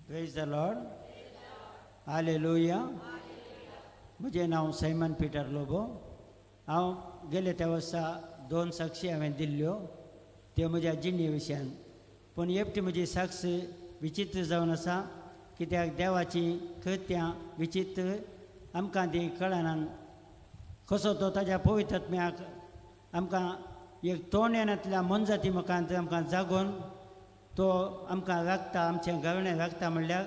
Praise the Lord. Hallelujah. म्हजें नांव Simon Peter Lobo. हांव गेले त्या वर्सा 2 साक्षी हांवें दिल्ल्यो त्यो म्हज्या जिणे विशयान. पूण एकटी म्हजी साक्ष विचित्र जावन आसा, कित्याक देवाचीं कृत्यां विचित्र आमकां ती कळना. कसो तो ताज्या पवित्रत्म्याक आमकां एक तोंड येनातल्या मनजाती मुखार आमकां जागोवन तो आमकां राखता, आमचें घराणें राखता. म्हणल्यार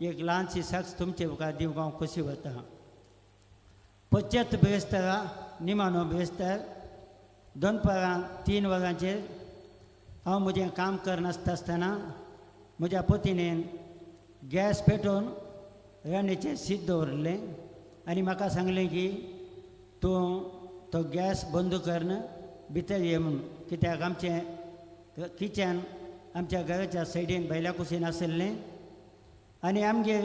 एक ल्हानशी साक्ष तुमचे मुखार दिवंक हांव खोशी वता. 75 बिरेस्तारा निमाणो बिरेस्तार दनपारां 3 वरांचेर हांव म्हजें काम करनासता आसतना म्हज्या पतीणेन गॅस पेटोवन रांदणीचेर शीत दवरलें आनी म्हाका सांगलें की तूं तो गॅस बंद करून भितर ये म्हूण. कित्याक आमचें किचन आमच्या घराच्या सायडीन भायल्या कुशीन आशिल्लें आनी आमगेर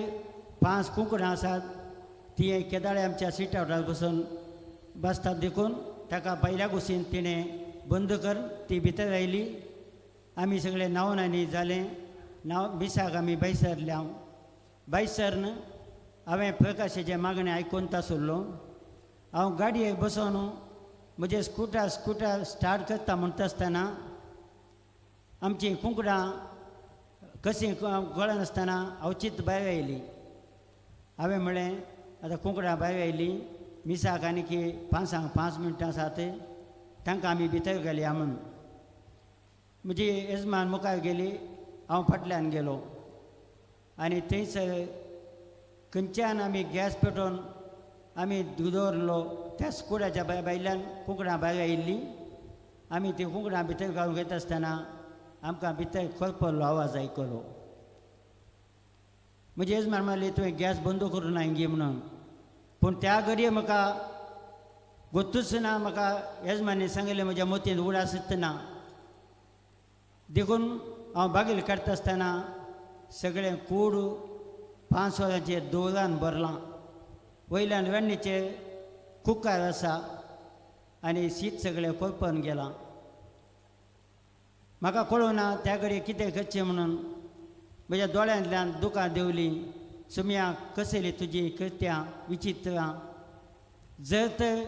5 कुंकडां आसात, ती केदाळे आमच्या सीट आवटार बसून बसतात, देखून ताका भायल्या कुशीन तिणें बंद कर ती भितर आयली. आमी सगळे न्हांवन आनी जालें न्हांव मिसाक आमी भायर सरले. हांव भायर सरन हांवें प्रकाशाचें मागणें आयकून तासुल्लो. हांव गाडयेक बसोन म्हजें स्कुटर स्टार्ट करता म्हणटा आसतना आमचीं कुंकडां कशीं गळनासतना अवचीत भायर आयली. हांवें म्हणलें आतां कुंकडां भायर आयलीं, मिसाक आनी की 5 5 मिनटां आसात, तांकां आमी भितर घालया म्हूण. म्हजी येजमान मुखार गेली, हांव फाटल्यान गेलो आनी थंयसर खंयच्यान आमी गॅस पेटोवन आमी दवरलो त्या स्कुटाच्या भायल्यान कुंकडां भायर आयिल्लीं. आमी ती कुंकडां भितर घालूंक येता आसतना आमकां भितर खरपल्लो आवाज आयकलो. म्हजी येजमान म्हणली तुवें गॅस बंद करूं ना गे म्हणून. पूण त्या घडये म्हाका गोत्तूच ना, म्हाका येजमानी सांगिल्लें म्हज्या मतींत उडासच ना. देखून हांव बागेल काडटा आसतना सगळें कूड 5 वरांचेर दोरान भरलां, वयल्यान वेण्णीचेर कुकर आसा आनी शीत सगळें कोरपन गेलां. म्हाका कळूं ना त्या घडये कितें करचें म्हणून. म्हज्या दोळ्यांतल्यान दुकां देंवलीं. सुमया कसली तुजी कृत्यां विचित्रां. जर तर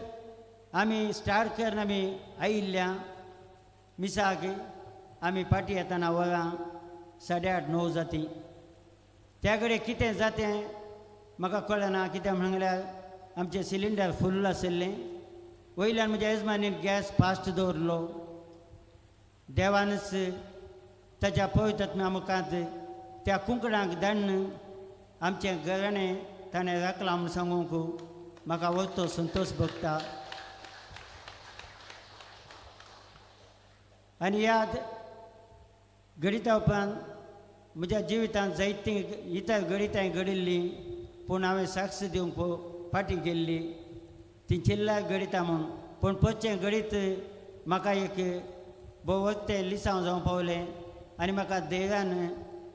आमी स्टार्ट करून आमी आयिल्ल्या मिसाक आमी फाटीं येतना वरां 8:30 9 जाती. त्या कडेन कितें जातें म्हाका कळना. कितें म्हणल्यार आमचें सिलिंडर फुल्ल आशिल्लें, वयल्यान म्हज्या येजमानीन गॅस फास्ट दवरलो. देवानच ताच्या पवित्रत्म्या मुखार त्या कुंकडांक धाडून आमचें घराणें ताणें राखलां म्हूण सांगूंक म्हाका वचतो संतोश भोगता. आनी ह्या घडिता उपरांत म्हज्या जिवितांत जायतीं इतर घडितांय घडिल्लीं, पूण हांवें साक्ष दिवंक फाटीं गेल्ली ती चिल्ला घडिता म्हूण. पूण पचचें घडीत म्हाका एक भोवतें लिसांव जावंक पावलें आनी म्हाका धैर्यान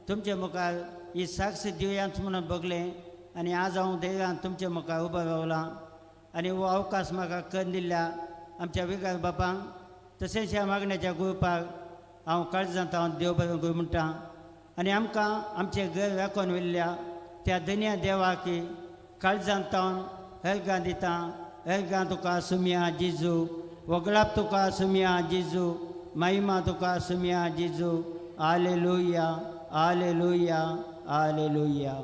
तुमचे मुखार ही साक्ष दिवयाच म्हणून भोगलें आनी आज हांव धैर्यान तुमचे मुखार उबो रावलां. आनी हो अवकाश म्हाका करून दिल्ल्या आमच्या विगार बापांक तशेंच ह्या मागण्याच्या ग्रुपाक हांव काळजांत हांव देव बरें करूं म्हणटा. आनी आमकां आमचें घर राखून व्हेल्ल्या त्या धन्या देवाक काळजांत हांव हेरगां दिता. हेरगां तुका सुमया जेजू, वगळाप तुका सुमया जेजू, महिमा तुका सुमया जेजू. Hallelujah, hallelujah, hallelujah.